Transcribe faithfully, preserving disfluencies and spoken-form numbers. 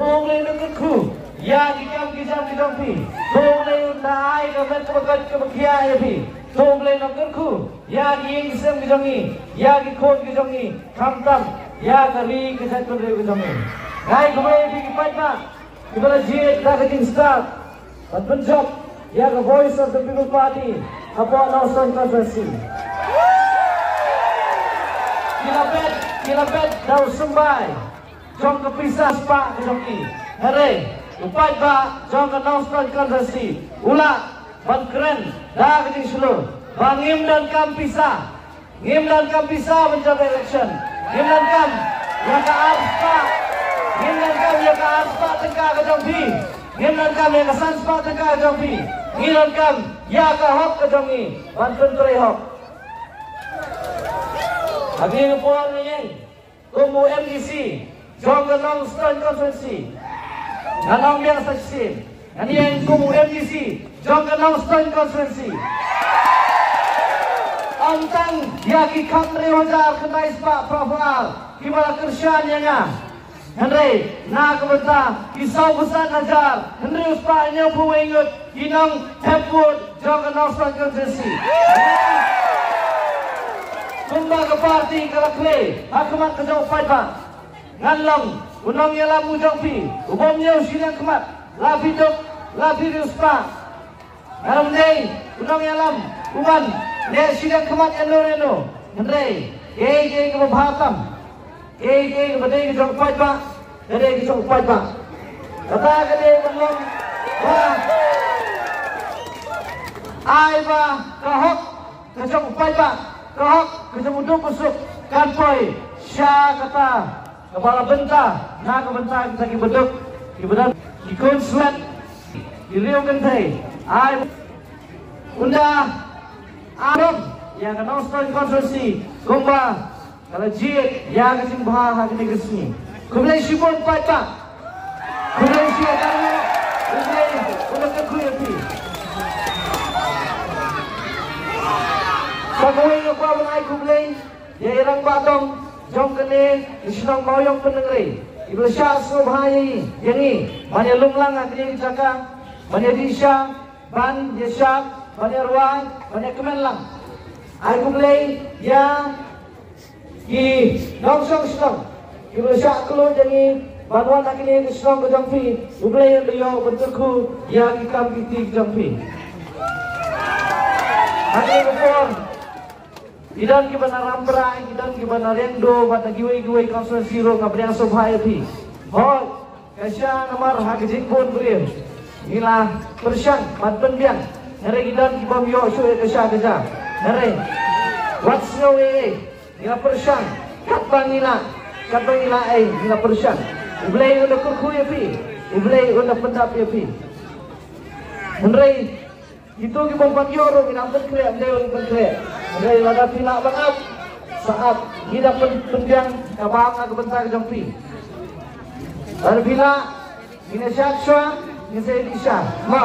To U Blei un kyrkhu ïa ki kam ki jam ki jong phi. To U Blei un da ai ka met kaba koit kaba khiah ïa phi. To U Blei un kyrkhu ïa ki ïing ki sem ki jong ngi, ïa ki khun ki jong ngi, khamtam ïa ka ri ka jaitbynriew ka jong ngi. Nga ai khublei ïa phi ki paidbah kiba la jied da ka jingstad ban pynjop ïa ka Voice of the People Party hapoh Nongstoiñ constituency. Ki la bet, ki la bet da u symbai jong ka pisa spah ka jong ki. Hynrei u paidbah jong ka Nongstoiñ constituency u lah ban kren da ka jingshlur ba ngim donkam pisa. Ngim donkam pisa ban jop election. Ngim donkam ïa ka ar spah. Ngim donkam ïa ka ar spah tyngka ka jong phi. Ngim donkam ïa ka san spah tyngka ka jong phi. Ngi donkam ïa ka hok ka jong ngi ban pyntrei hok. Ha kane ka por ngi ïeng kum u M D C jong ka Nongstoiñ constituency. Ngan ong biang sa shisien, ngan ïeng kum u M D C jong ka Nongstoiñ constituency. Ym tang ïa ki khathynriew hajar khyndai spah phra phew ar kiba la kyrshan ïa nga, hynrei na ka bynta ki saw phew san hajar hynriew spah hynñiew phew wei ngut ki nongthep vote jong ka Nongstoiñ constituency. Kumba ka party ka la khlei ha khmat ka jong u paidbah, ngan long u nongïalam u jong phi u bym ñiew shiliang khmat, la phi duk la phi riewspah. Ngan ym dei u nongïalam u ban leh shiliang khmat ïano ïano. Hynrei kaei kaei kaba bha tam, kaei kaei kaba dei ka jong u paidbah, ka dei ka jong u paidbah. Kata ka dei ban long ba ai ba ka hok ka jong u paidbah, ka hok ka jong u duk u suk kan poi sha kata kaba la bynta na ka bynta kita kiba duk, kiba don ki khun swet, ki riew kynthei. Ai ynda aram ïa ka Nongstoiñ constituency kumba ka la jied ïa ka jingbha ha kane ka sngi. Khublei shibun paidbah. Khublei shibun. U Blei u la kyrkhu ïa phi. Sa kawei nga kwah ban ai khublei ïa i rangbah dong jong kane ka shnong Mawïong Pynnangrei, iba la shah sngewbha ïa ngi, ïa ngi ban ïalum lang ha kane ka jaka, ban ïadih sha, ban ïashad, ban ïarwai, ban ïakmen lang. Ai khublei ïa ki nongshong shnong kiba la shah kylluid ïa ngi ban wan ha kane ka shnong ka jong phi. U Blei un da ïoh ban kyrkhu ïa ki kam ki kti ki jong phi. Ha kane ka por ki don kiba na Rambrai, ki don kiba na Riangdo bad na kiwei kiwei constituency ruh, nga pdiang sngewbha ïa phi. Hooid, ka sha namar ha ka jingbun briew ngi la pyrshang ban pynbiang, hynrei ki don ki bym ïoh shuh ïa ka sha ka ja. Hynrei wat sngew ei ei, ngi la pyrshang katba ngi lah, katba ngi lah ei ngi la pyrshang. U Blei un da kyrkhu ïa phi, U Blei un da pyndap ïa phi. Hynrei kito ki bym pat ïoh ruh ngi nang pynkhreh, ym dei ban pynkhreh. Hynrei lada phi lah ban ap, sa ap, ngi da pyn, pynbiang ka bam na ka bynta ka jong phi. Lada phi lah, ngin ïa shad shuwa, ngin sa ïa dih sha. Mo.